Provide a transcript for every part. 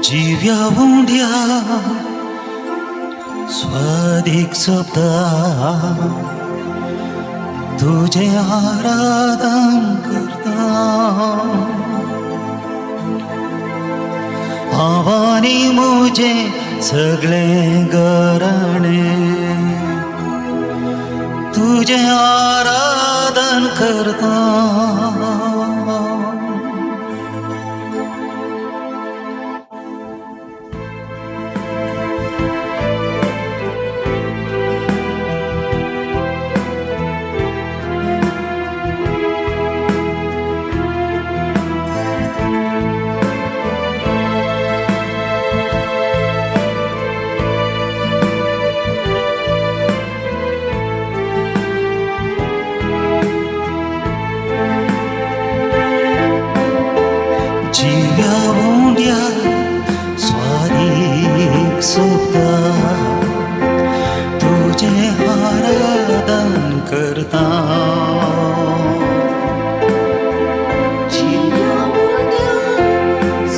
जिव्या उंड्या स्वादीक सोबता, तुजें आराधन करता. हांव आनी म्हजें सगळें घराणें तुजें आराधन करता. जिव्या उंड्या स्वादीक सोबता, तुजें आराधन करता. जिव्या उंड्या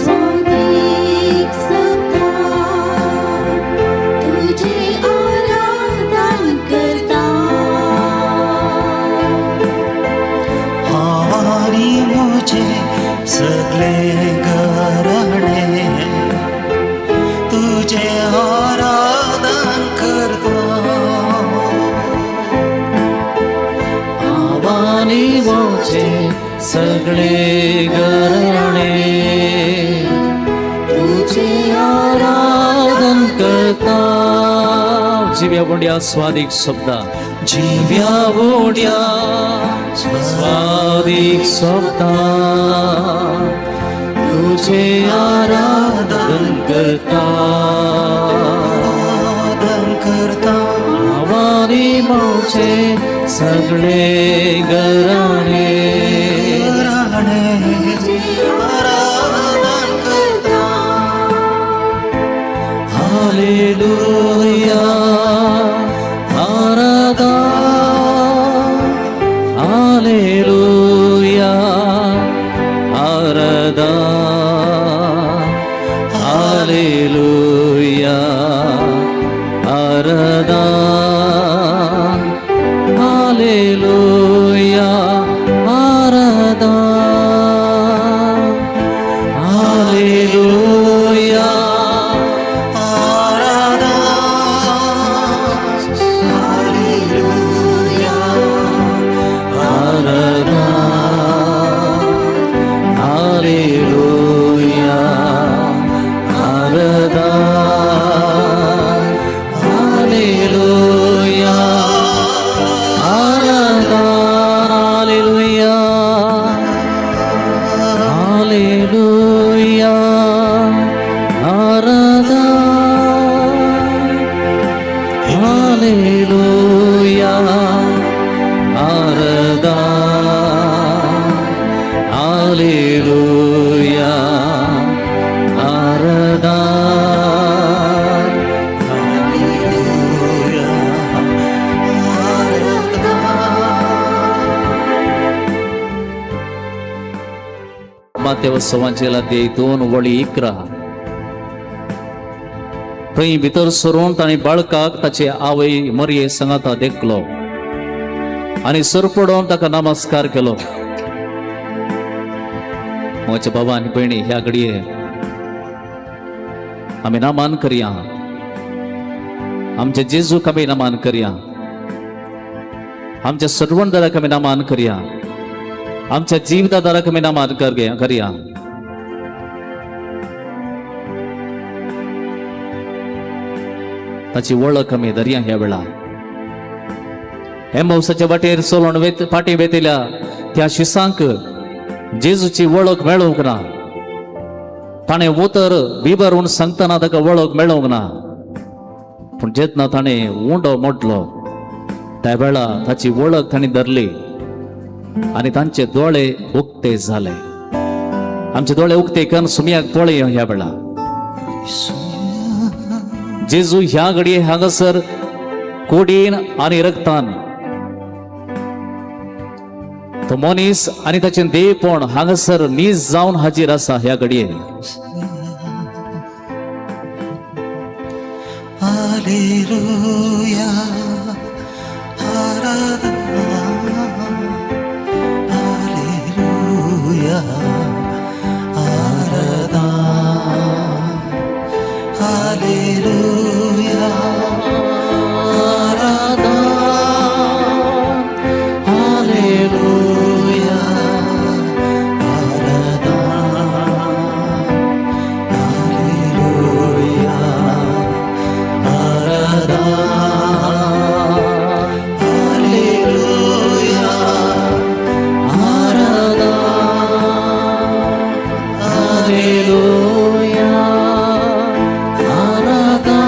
स्वादीक सोबता, तुजें आराधन करता. हांव आनी म्हजें सगळें घराणें तुजें आराधन करता. हांव आनी म्हजें सगळें घराणें तुजें आराधन करता. जिव्या उंड्या स्वादीक सोबता. जिव्या जिव्या उंड्या स्वादीक सोबता, तुजें आराधन करता. आराधन करता. हांव आनी म्हजें सगळें घराणें घराणें आराधन करता. हालेलुया आराधा, हालेलुया आराधा, हालेलुया आराधा, हालेलुया आराधा, हालेलुया आराधा, हालेलुया. आराधा, हालेलुया आराधा, हालेलुया आराधा, हालेलुया, हालेलुया आराधा, हालेलुया आराधा, हालेलुया आराधा. हालेलुया आराधा. मातेव सुवांजेल अध्याय 2 वळी 11. थंय भितर सरून ताणें बाळकाक ताचे आवय मरये सांगाता देखलो आनी सरपडोवन ताका नमस्कार केलो. म्हज्या बाबा आनी भयणी, ह्या घडये आमी नमन करया. आमच्या जेजूक आमी नमन करया. आमच्या सोडवणदाराक आमी नमन करया. आमच्या जिवितादाराक आमी नमन करया. ताची वळख आमी धरया ह्या वेळा. एम्माउसाच्या वाटेर चलोवन वेत फाटीं वेतल्या त्या शिसांक जेजूची वळख मेळोवंक ना. ताणें उतर विवरून सांगतना ताका वळख मेळोवंक ना, पूण जेन्ना ताणें उंडो मोडलो त्या वेळा ताची वळख ताणें धरली आनी तांचे दोळे उक्ते जाले. आमचे दोळे उक्ते करून सुमयाक पळय ह्या वेळा. जेजू ह्या घडये हांगासर कोडीन आनी रक्तान तो मनीस आनी ताचें देवपण हांगासर नीज जावन हाजीर आसा ह्या घडये. हालेलुया आराधना हालेलुया आराधना हालेलुया आराधना हालेलुया आराधना हालेलुया आराधना हालेलुया आराधना हालेलुया आराधना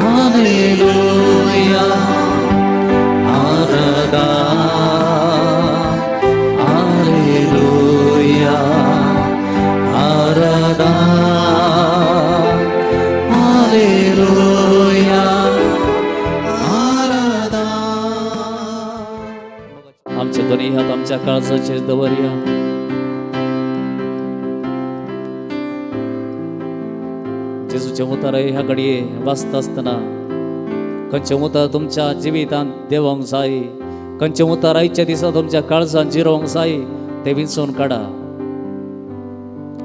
हालेलुया आराधना हालेलुया आराधना हालेलुया आराधना. आमचे दोन्ही हात आमच्या काळजाचेर दवरया. जेजूचे उतर ह्या घडये वाचता आसतना खंयचें उतर तुमच्या जिवितांत देंवोंक जाय, खंयचें उतर आयच्या दिसा तुमच्या काळजांत जिरोवंक जाय तें विंचून काडा.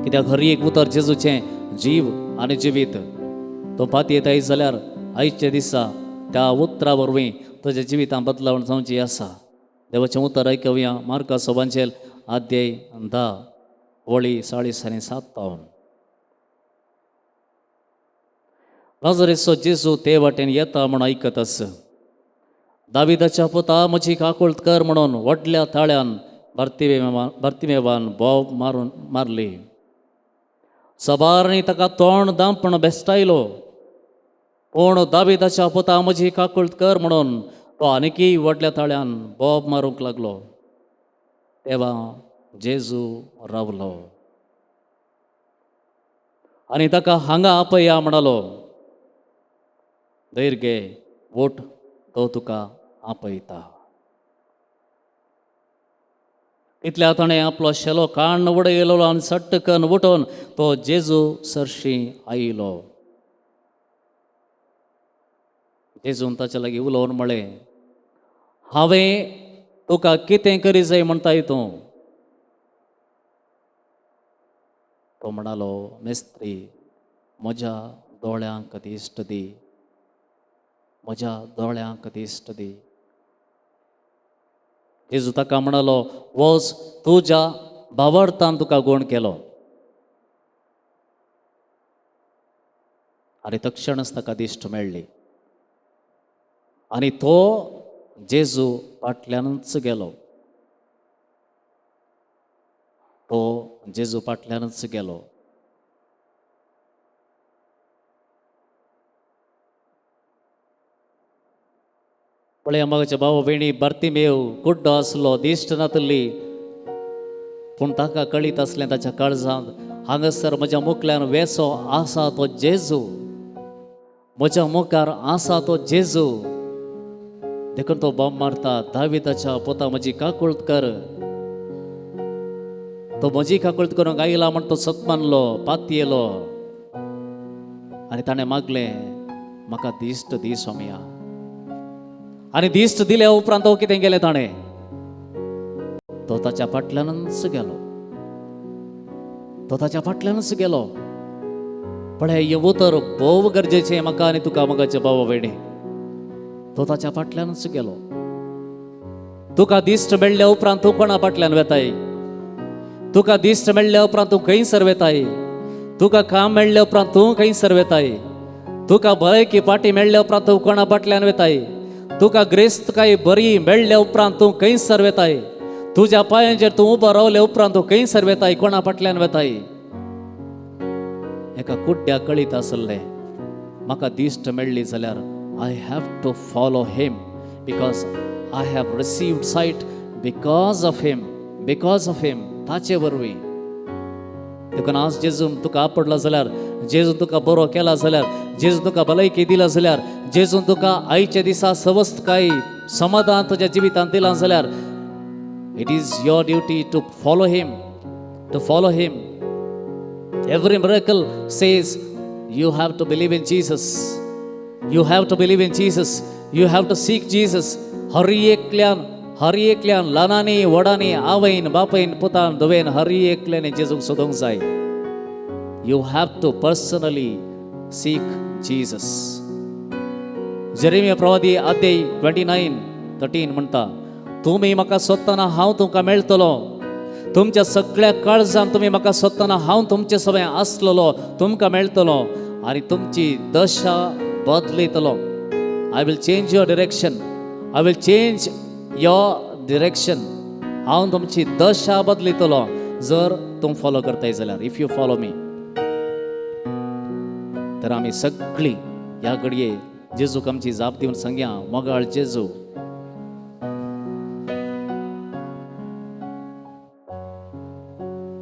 कित्याक हर एक उतर जेजूचें जीव आनी जिवीत. तो पातयेताय जाल्यार आयच्या दिसा त्या उतरा वरवीं तुज्या जिवितांत बदलावण जावची आसा. देवाचें उतर आयकुया. मार्का सोबांचेल अध्याय 10 वळी 40 आनी 57. नाजरेचो जेजू ते वाटेन येता म्हूण आयकत आस, दाविदाच्या पुता म्हजी काकुळट कर म्हणून व्हडल्या ताळ्यान भरतिमेवान बोब मारून मारली. सबारणी ताका तोंड दांपण बेस्टायलो, पूण दाविदाच्या पुता म्हजी काकुळट कर म्हणून तो आनीकय व्हडल्या ताळ्यान बोब मारूंक लागलो. तेवा जेजू रावलो आनी ताका हांगा आपया म्हणालो. धैर्य घे, वोट, तो तुका आपयता. इतल्या ताणें आपलो शेलो काण्ण उडयलो आनी सट्टकन उठून तो जेजू सरशी आयलो. जेजून ताच्या लागीं उलोवन म्हळें, हांवें तुका कितें करी जाय म्हणटाय तूं? तो म्हणालो, मेस्त्री, म्हज्या दोळ्यांक दिश्ट दी, म्हज्या दोळ्यांक दिश्ट दी. जेजू ताका म्हणालो, वच, तुज्या भावार्थान तुका गूण केलो. आनी तक्षणच ताका दिश्ट मेळ्ळी आनी तो जेजू फाटल्यानच गेलो. तो जेजू फाटल्यानच गेलो. पळया म्हाज्या भाव भयणी, बार्तिमेव कुड्डो आसलो, दिश्ट नातली, पूण ताका कळीत आसलें ताच्या काळजांत, हांगासर म्हज्या मुखल्यान वेसो आसा तो जेजू, म्हज्या मुखार आसा तो जेजू. देखून तो बॉम्ब मारता, दाविदाच्या पोता म्हजी काकुळट कर. तो म्हजी काकुळट करूंक आयला म्हण तो सतमानलो, पातयेलो आनी ताणें मागलें, म्हाका दिश्ट दी स्वामया. आनी दिश्ट दिल्या उपरांत तो कितें केलें ताणें? तो ताच्या फाटल्यानच गेलो. तो ताच्या फाटल्यानच गेलो. पळय, हें उतर भोव गरजेचें म्हाका आनी तुका म्हाका भावा भयणी. तो ताच्या फाटल्यानच गेलो. तुका दिश्ट मेळ्ळ्या उपरांत तूं कोणा फाटल्यान वेताय? तुका दिश्ट मेळ्ळ्या उपरांत तूं खंयसर वेताय? तुका काम मेळ्ळ्या उपरांत तूं खंयसर वेताय? तुका भलायकी पाटी मेळ्ळ्या उपरांत तूं कोणा फाटल्यान वेताय? तुका ग्रेस्तकाय बरी मेळ्ळ्या उपरांत तूं खंयसर वेताय? तुज्या पांयांचेर तूं उबो रावल्या उपरांत तूं खंयसर वेताय? कोणा फाटल्यान वेताय? एका कुड्ड्या कळीत आसलें, म्हाका दिश्ट मेळ्ळी जाल्यार I have to follow him because I have received sight because of him, because of him, ताचे वरवीं. देखून आज जेजून तुका आपडला जाल्यार, जेजून तुका बरो केला जाल्यार, जेजून तुका भलायकी दिला जाल्यार, जेजून तुका आयच्या दिसा सवस्तकाय समाधान तुज्या जिवितांत दिलां जाल्यार, it is your duty to follow him, to follow him. Every miracle says You have to believe in Jesus. You have to believe in Jesus. You have to seek Jesus. हर एकल्यान, हर एकल्यान, ल्हानांनी व्हडांनी, आवयन बापायन, पुतान धुवेन, हर एकल्यान जेजूक सोदूंक जाय. You have to personally seek Jesus. Jeremiah प्रवादी अध्याय 29:13 म्हणटा, तुमी म्हाका सोदतना हांव तुमकां मेळटलो. तुमच्या सगळ्या काळजान तुमी म्हाका सोदतना हांव तुमचे सगळें आसलेलो, तुमकां मेळटलो आनी तुमची दशा बदलयतलो. I will change your direction. I will change your direction. हांव तुमची दशा बदलयतलो जर तूं फॉलो करताय जाल्यार, if you follow मी. तर आमी सगळीं ह्या घडये जेजूक आमची जाप दिवन सांगया, मोगाळ जेजू,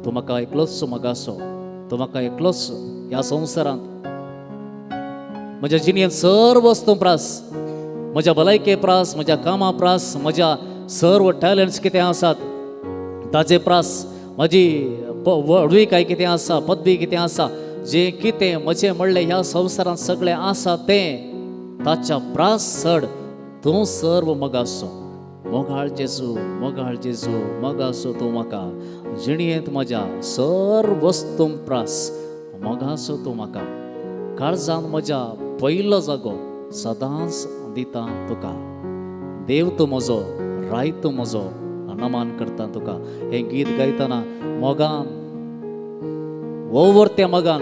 तूं म्हाका एकलोच मोगासो, तूं म्हाका एकलोच ह्या संवसारांत म्हज्या जिणेंत सर्व वस्तू प्रास, म्हज्या भलायके प्रास, म्हज्या कामा प्रास, म्हज्या सर्व टॅलंट्स कितें आसात ताजे प्रास, म्हजी व्हडविकाय कितें आसा, पदवी कितें आसा, जें कितें म्हजें म्हणलें ह्या संवसारांत सगळें आसा तें ताच्या प्रास चड तूं सर्व मोगासो. मोगाळ जेजू, मोगाळ जेजू, मोगासो तूं म्हाका, जिणेंत म्हज्या सर्व वस्तूं प्रास मोगासो तूं म्हाका, काळजान म्हज्या पयलो जागो सदांच दिता तुका. देव तूं म्हजो, राय तूं म्हजो, नमान करता तुका. हें गीत गायतना मोगान, ओवर त्या मोगान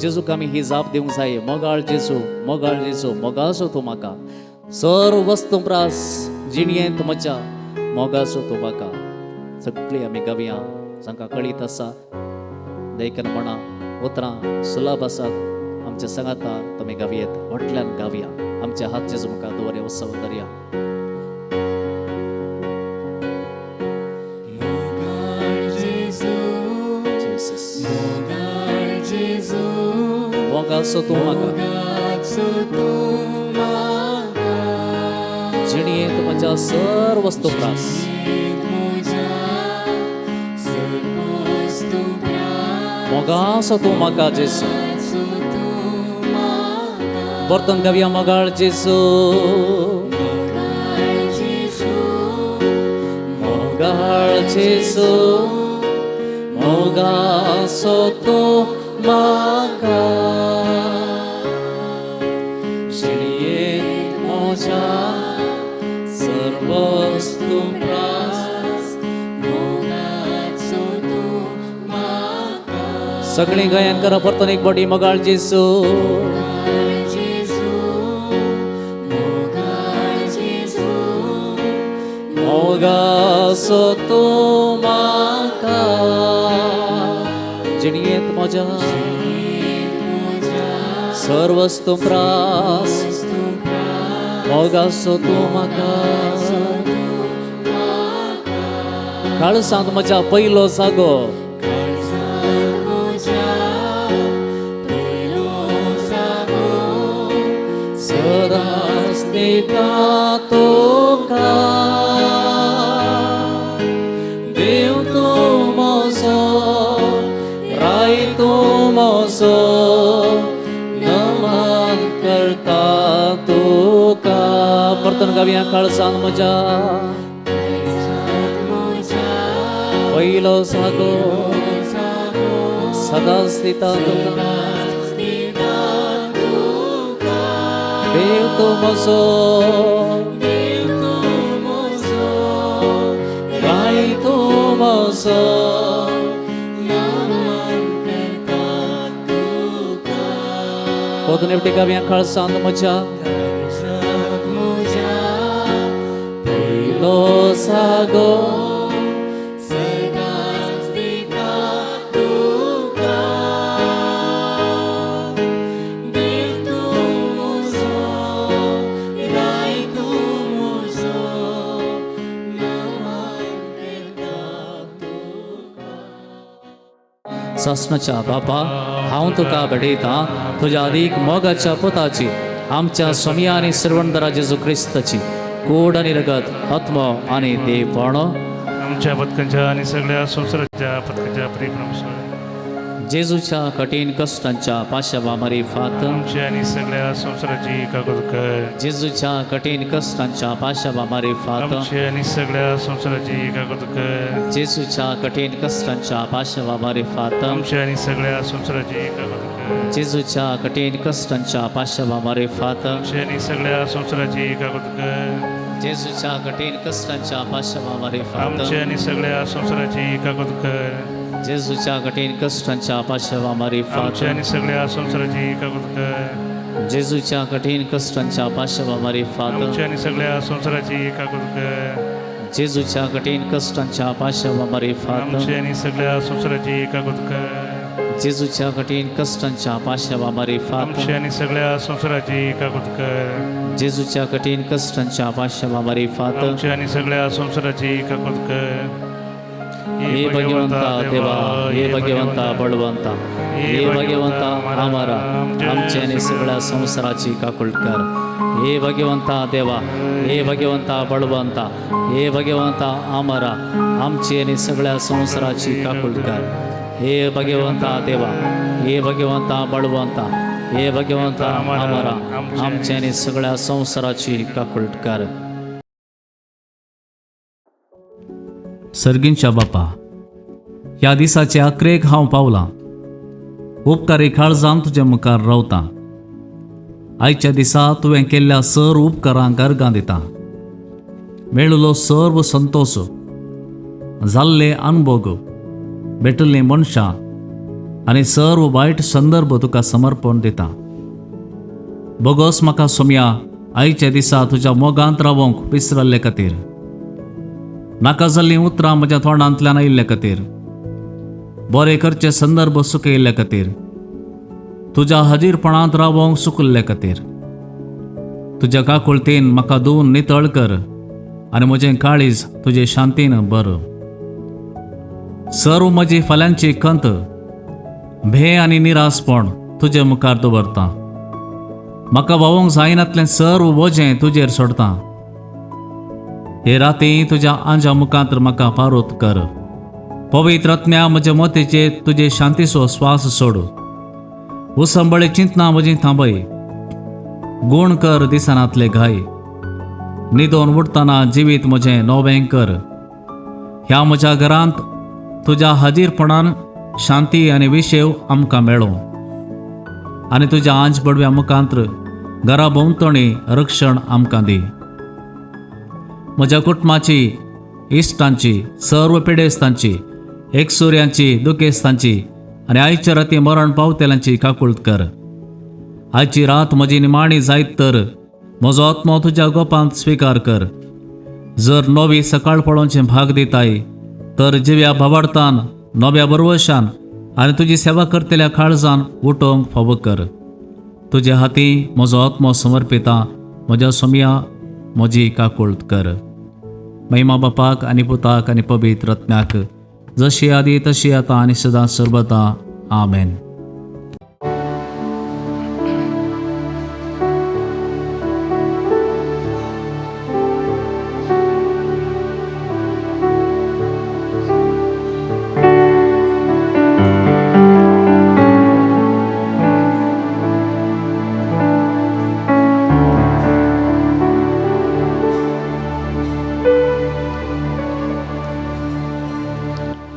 जेजूक आमी ही जाप दिवंक जाय. मोगाळ जेजू, मोगाळ जेजू, मोगाचो तूं म्हाका, सर्व वस्तू प्रास जिणेंत म्हज्या मोगाचो तूं म्हाका. सगळीं आमी गावया, जांकां कळीत आसा देखून म्हणा, उतरां सुलभ आसात आमच्या सांगाता तुमी गावयेत. व्हडल्यान गावया. आमच्या हात जेजू मुखार दवरया, उत्सव धरया. मोगाचो तूं म्हाका, जिणेंत म्हज्या सर्व वस्तू प्रास, मोगाचो तूं म्हाका जेजू. परतून गावया, मोगाळ जेजू, मोगाळ जेजू, मोगाचो तूं म्हाका, जिणेंत म्हज्या सर्व वस्तू प्रास. सगळीं गायन करा परतून एक बॉडी, मोगाळ जेजू, मोगाचो तूं म्हाका, जिणेंत म्हज्या सर्व वस्तू प्रास मोगाचो तूं म्हाका, काळसांत म्हज्या पयलो जागो सदांच दिता तुका. देव तूं म्हजो, राय तूं म्हजो, नमन करता तुका. परतून गावया, काळसांत म्हज्या पयलो जागो सदांच दिता तुका. देव तूं म्हजो, राय तूं म्हजो, परतून एकटी गावया, काळसांत म्हज्या पयलो जागो सासणाच्या बापा, हांव तुका भेटयतां तुज्या अदीक मोगाच्या पुताची, आमच्या स्वामी आनी सर्वंदरा जेजू क्रिस्ताची कोड आनी रगत, आत्मो आनी देवपण आमच्या पथकांच्या आणि सगळ्या संसाराच्या पथकांच्या प्रेम. जेजूच्या कठीण कश्टांच्या पाशावा मारिफात आमची आणि सगळ्या संसाराची काकूत कर. जेजूच्या कठीण कश्टांच्या पाशावा मारिफात आमची आणि सगळ्या संसाराची काकूत कर. जेजूच्या कठीण कश्टांच्या पाशावा मारिफात आमची आणि सगळ्या संसाराची काकूत कर. जेजूच्या कठीण कश्टांच्या पाशावा मारिफात आमची आणि सगळ्या संसाराची काकूत कर. जेजूच्या कठीण कश्टांच्या पाशावा मारिफात आमची आणि सगळ्या संसाराची काकूत कर. जेजूच्या कठीण कश्टांच्या पाशावा मारिफात आमची आणि सगळ्या संसाराची काकूत कर. जेजूच्या कठीण कश्टांच्या पाशावा मारिफात आमची आणि सगळ्या संसाराची काकूत कर. जेजूच्या कठीण कश्टांच्या पाशावा मारिफात आमची आणि सगळ्या संसाराची काकूत कर. जेजूच्या कठीण कश्टांच्या पाशावा मारिफात आमची आणि सगळ्या संसाराची काकूत कर. जेजूच्या कठीण कश्टांच्या पाशावा मारिफात आमची आणि सगळ्या संसाराची काकूत कर. हे भगवंता देवा, हे भगवंता बळवंता, हे भगवंता आमारा, आमच्या आणि सगळ्या संसाराची काकुळट कर. हे भगवंता देवा, हे भगवंता बळवंता, हे भगवंता आमारा, आमची आणि सगळ्या संसाराची काकुळट कर. हे भगवंता देवा, हे भगवंता बळवंता, हे भगवंता आमारा, आमच्या आणि सगळ्या संसाराची काकुळट कर. सर्गींच्या बापा, ह्या दिसाचे अकरेक हांव पावलां. उपकारी काळजान तुज्या मुखार रावता. आयच्या दिसा तुवें केल्ल्या सर उपकारांक अर्गां दिता. मेळिल्लो सर्व संतोश, जाल्ले अनभोग, भेटिल्लीं मनशां आनी सर्व वायट संदर्भ तुका समर्पण दिता. बोगोस म्हाका सोमया, आयच्या दिसा तुज्या मोगांत रावोंक विसरल्ले खातीर, नाका जाल्लीं उतरां म्हज्या तोंडांतल्यान आयिल्ले खातीर, बरे करचे संदर्भ सुकयिल्ले खातीर, तुज्या हाजीरपणांत रावोंक सुकल्ले खातीर. तुज्या काकुळतेन म्हाका धुवन नितळ कर आनी म्हजें काळीज तुजे शांतीन बर. सर्व म्हजी फाल्यांची खंत, भे आनी निरासपण तुजे मुखार दवरता. म्हाका व्हांवूंक जायनातलें सर्व वजें तुजेर सोडता. हे राती तुज्या आंजा मुखांत म्हाका पारोत कर. पवित्र आत्म्या, म्हज्या मतीचेर तुजे शांतीचो स्वास सोड. उसंबळे चिंतना म्हजी थांबय. गुण कर दिसनातले घाय. निदोन उठतना जिवीत म्हजें नवें कर. ह्या म्हज्या घरांत तुज्या हाजीरपणान शांती आनी विशेव आमकां मेळो आनी तुज्या आंज बडव्या मुखांत्र घरा भोंवतणी रक्षण आमकां दी. म्हज्या कुटुंबाची, इश्टांची, सर्व पिडेस्तांची, एकसुऱ्यांची, दुखेस्तांची आनी आयच्या राती मरण पावतेल्यांची काकुळट कर. आयची रात म्हजी निमाणी जायत तर म्हजो आत्मो तुज्या गोपांत स्विकार कर. जर नवी सकाळ पळोवचें भाग दिताय तर जिव्या भावार्थान, नव्या बरवशान आनी तुजी सेवा करतल्या काळजान उठोवंक फावो कर. तुज्या हाती म्हजो आत्मो समर्पिता. म्हज्या सोमया, म्हजी काकुळट कर. महिमा बापाक आनी पुताक आनी पवित्र आत्म्याक, जशी आदी तशी आतां आनी सदां सर्वता. आमेन.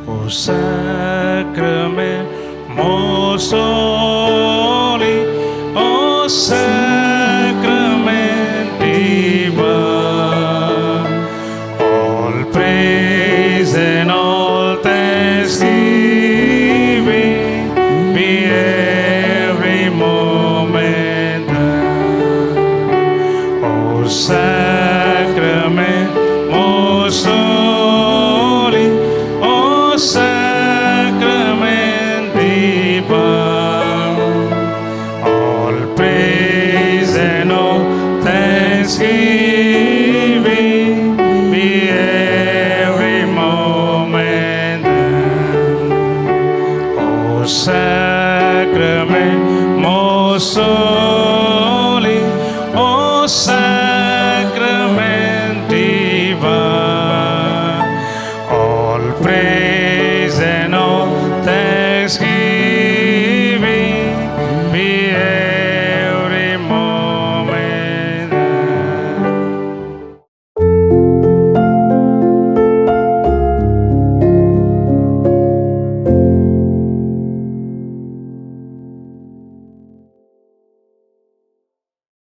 O sacrament most holy, O sacrament divine, all praise and all thanksgiving be every moment thine. O sacrament most holy, O sacrament divine, all praise and all thanksgiving be every moment thine. O sacrament most holy, O sacrament divine, all praise and all thanksgiving